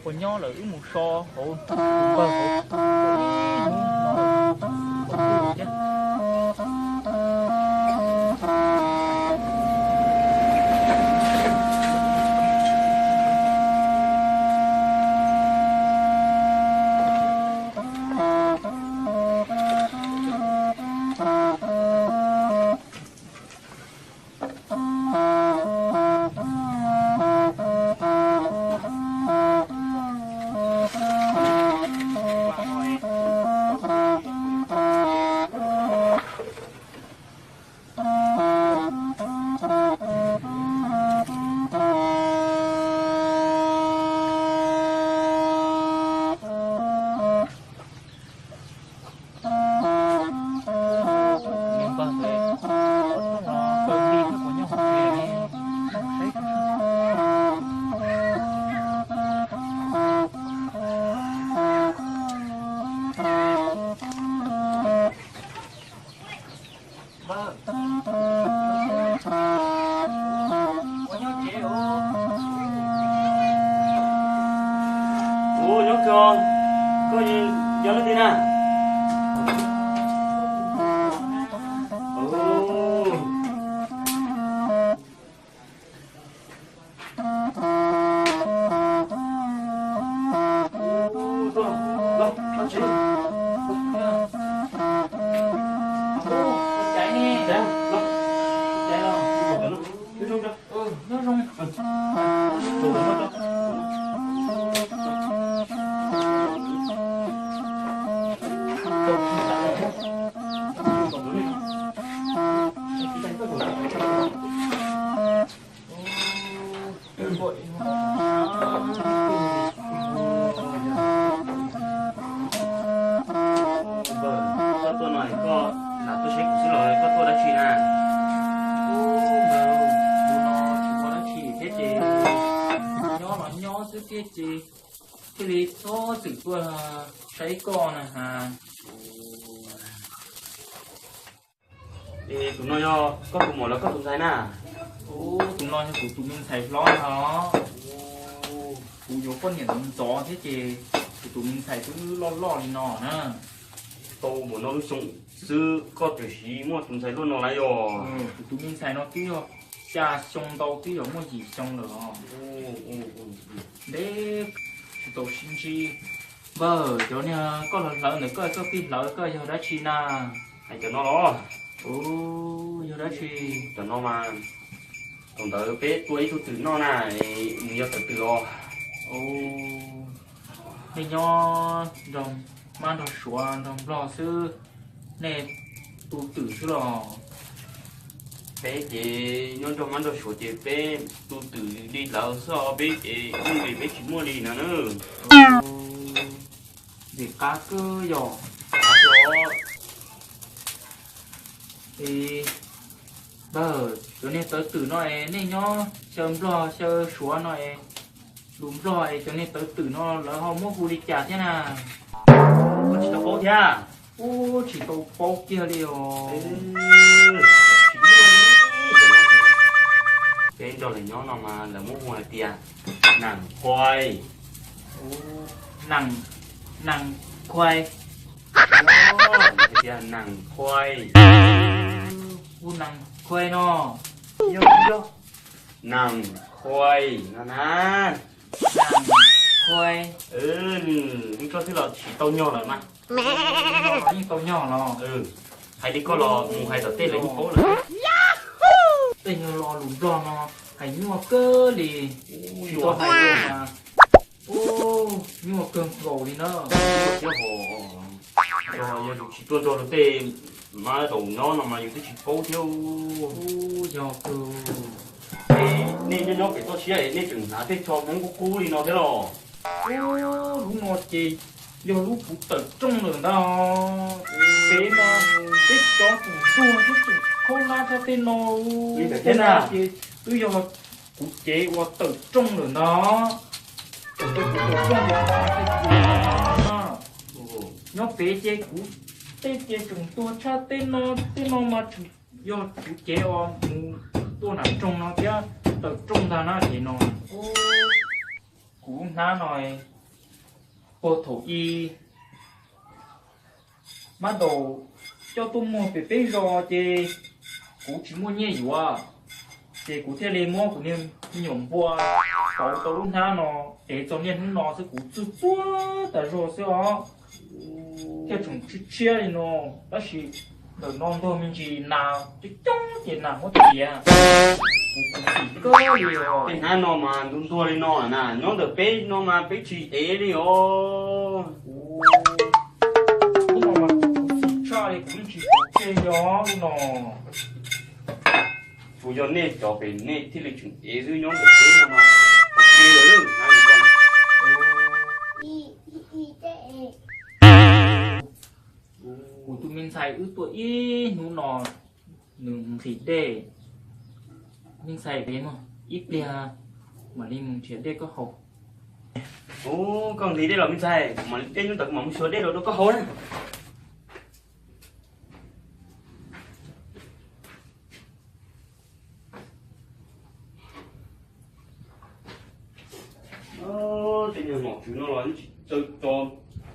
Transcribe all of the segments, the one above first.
Puas nyob lawm wb mus so hauv tus npawg hauv ib hnub no thiab. Ua nyob kawg, koj yog leej twg na? Koj tuaj no koj lam tuaj saib kuv xwb los koj tuaj dab tsi na? Ub, ntawd tus no tsis ua dab tsi thiab ces nyob los nyob xwb thiab ces thiaj li txhob txwm tuaj saib koj na has. Es tus no yog koj tus muam los koj tus ntxhais na? Ub, tus no yog kuv tus me ntxhais hlob no. Kuv yuav poj niam ntxov ntxov thiab ces kuv tus me ntxhais twb loj loj li no na. Tau npaum no lub xyoo xwb koj twb siv muaj tus ntxhais luaj no lawm yog? Kuv tus me ntxhais no twb yog xya xyoo ntau twb yog muaj yim xyoo lawm os. Ntev tsis tau sib ntsib. Npawg, cov niag koj hlawv hlawv ntawm koj, koj pib hlawv koj yog dab tsi na? Hais cov no los? Ub, yog dab tsi? Cov no mas thaum ntawd peb tua ib tug twm noj na, nws yog tawv twm os. Nej nyob nrog mab nrog suav nrog nplog xwb, nej tu twm xwb los? Peb ces nyob nrog mab nrog suav ces peb tu twm li lawv xwb os, peb ces ub li peb tsis muaj li no na. Vim qab kawg yog. Es, npawg, cov niag tawv twm no es nej nyob xyaw nplog xyaw suav no es, lus nplog es cov niag tawv twm no lawv ho muab hu li cas thiab na? Koj tsis tau paub thiab? Ub, tsis tau paub kiag li os. Peb nrog lawv nyob no mas lawv muab hu hais tias Nas Khuai. Nas, Nas Khuai. Hais tias Nas Khuai. Hu Nas Khuai no. Yog, yog. Nas Khuai no na. Nas Khuai. Nws, koj twb los tsis tau nyog lawm mas. Yeej tau nyog los. Hais li koj los mus hais tom tej lawv yeej paub lawm. Tej nyuag lo lus nplog no hais nyuaj kawg li. Tsis tau hais mas, ub, nyuaj kawg nkaus li na. Yog yus tsis tuaj nrog luag tej mab zaum nyob no mas yus twb tsis paub thiab. Ub, yog kawg. Nej nyob nyob pem toj siab nej tseem hnav tej tsho Hmoob qub qub li no thiab los? Ub, lub no ces yog lub kuv tawm rooj lawm ntag. Peb mas peb cov tseem tuag thiab tseem khaub hlab tshaj tej no. Li ntawd thiab na. Ces twb yog kuv cev uas tawm rooj lawm ntag. Tawm rooj ces nyob pem ces kuv tej ces tseem tuag tshaj tej no, tej no mas tseem yog kuv cev uas mus tuaj nram rooj no thiab tawm rooj ntag na ces no. Kuv hnab no Puag thaum ub mab daum coj tuaj muag pem peb zos ces kuv tsis muaj nyiaj yuav, ces kuv thiaj li muab kuv niag me nyuam npua pauv tau lub hnab no, ev txog niaj hnub no xwb kuv txuag txuag tas zog xwb os. Thiaj tseem tshiab tshiab li no, tab sis ntawm no ntog me ntsis nas coob coob ces nas muab tiav. Kuv khuv xim kawg li os. Tej hnab no mas ntuag ntuag li no na, nyob ntawm peb no mas peb tsis ev li os. Hnub no mas kuv khuv xim tshaj li, kuv yeej tsis pom tseg li os lub no. Tsuas yog nej cov pem nej thiaj li tseem ev xwb, nyob ntawm peb no mas pom tseg lawm hnab li ko. Kuv tus me ntxhais wb tuaj ib hnub no nws nqhis dej. Me ntxhais, ib pliag mam li mus nrhiav dej koj haus. Ub, koj nqhis dej los me ntxhais? Kuv mam li, tej hnub ntawd kuv mam mus xyuas dej los rau koj haus na. Tej niag nom tswv no los tsis tso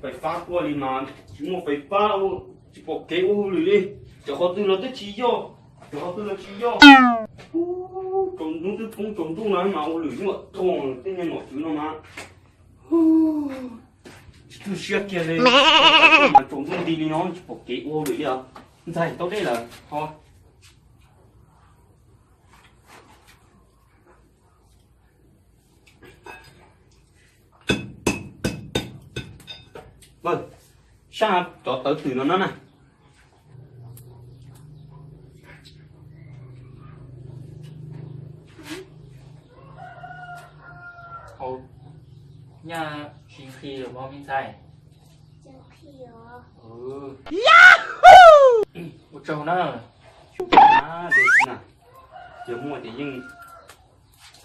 fais fab tuaj li mas tsis muaj fais fab, tsis pom kev ua hauj lwm li. Cov qhov twg los twb tsis yog, cov qhov twg los tsis yog. Tsaus ntuj twb poob tsaus ntuj no mas ua lwm nyuaj tag, tej niag nom tswv no mas tsis tu siab kiag li. Mas tsaus ntuj nti li no tsis pom kev ua hauj lwm li os. Ntxhais, tau dej lawm ho. Sab cov tawv twm no no na. Nyaj tsis nqhis los me ntxhais? Ua tsaug na. Ces muaj ces yeej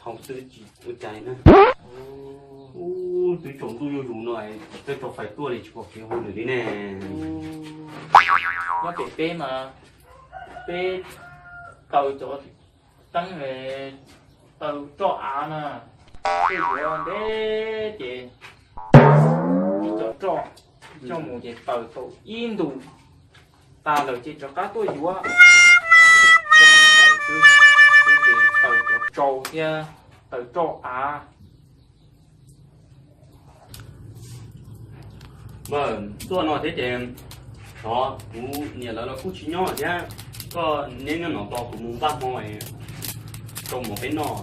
haus xwb tsis ua cas na. Twb tsaus ntuj zuj zus no tsis txawj tso fais tuaj li, tsis pom kev ua hauj lwm li ne. Nyob pem peb mas peb taws cov teeb, taws roj av na, tej yuav ntev ces ib co roj coj mus ces taws tau ib ntus tas lawm ces rov qab tuaj yuav. Ces taws cov tsau thiab taws roj av. Tuaj no thiab ces xyov kuv niam lawv los kuj tsis nyob thiab, koj neb nyob no tos kuv mus npaj hmo rau mov peb noj,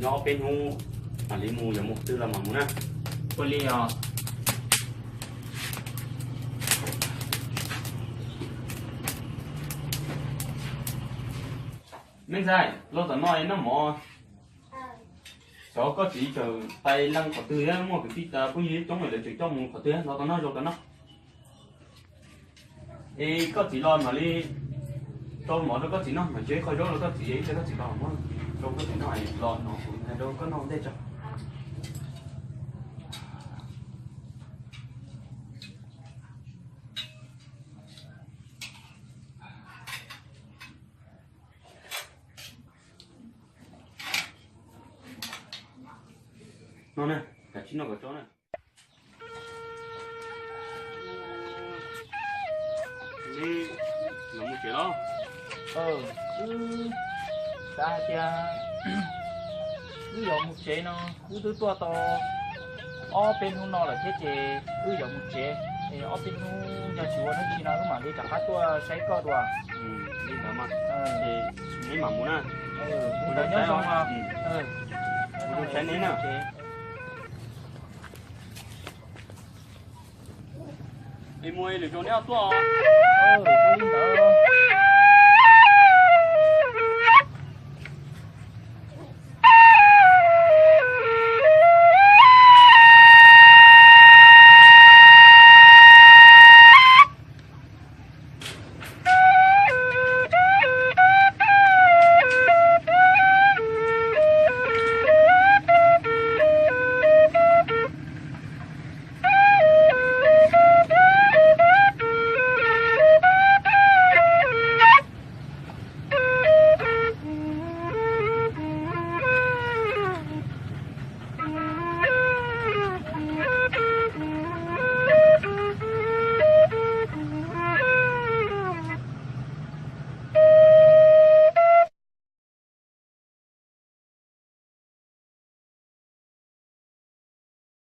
nyob peb hnub mam li mus, yuav mus qhov twg los mam mus na. Ua li os. Me ntxhais, los tom no noj mov. Xyov koj txiv tseem pais leej qhov twg thiab, muaj kwv tij tas phooj ywg coob lawm, lawv tseem coj mus qhov twg, los tom no, zaum tom no. Es koj txiv los mam li rau mov rau koj txiv noj, mam ntsia qhov zaub rau koj txiv, ib pliag koj txiv los muab rau koj txiv noj, los no kuv hais rau koj noj ua ntej tso. No na, kav tsij noj kom tsau na. Neb los mus tsev los? Wb xav hais tias wb yuav mus tsev no, wb twb tuaj tau ob peb hnub no lawm thiab ces wb yuav mus tsev. Es ob peb hnub yog tsis ua dab tsi no wb mam li rov qab tuaj saib koj dua. Li ntawd mas, neb mam mus na. Mus tsev os. Mus zoo saib neb na. Es mus lwm zaus neb ho tuaj. Ua li ntawd.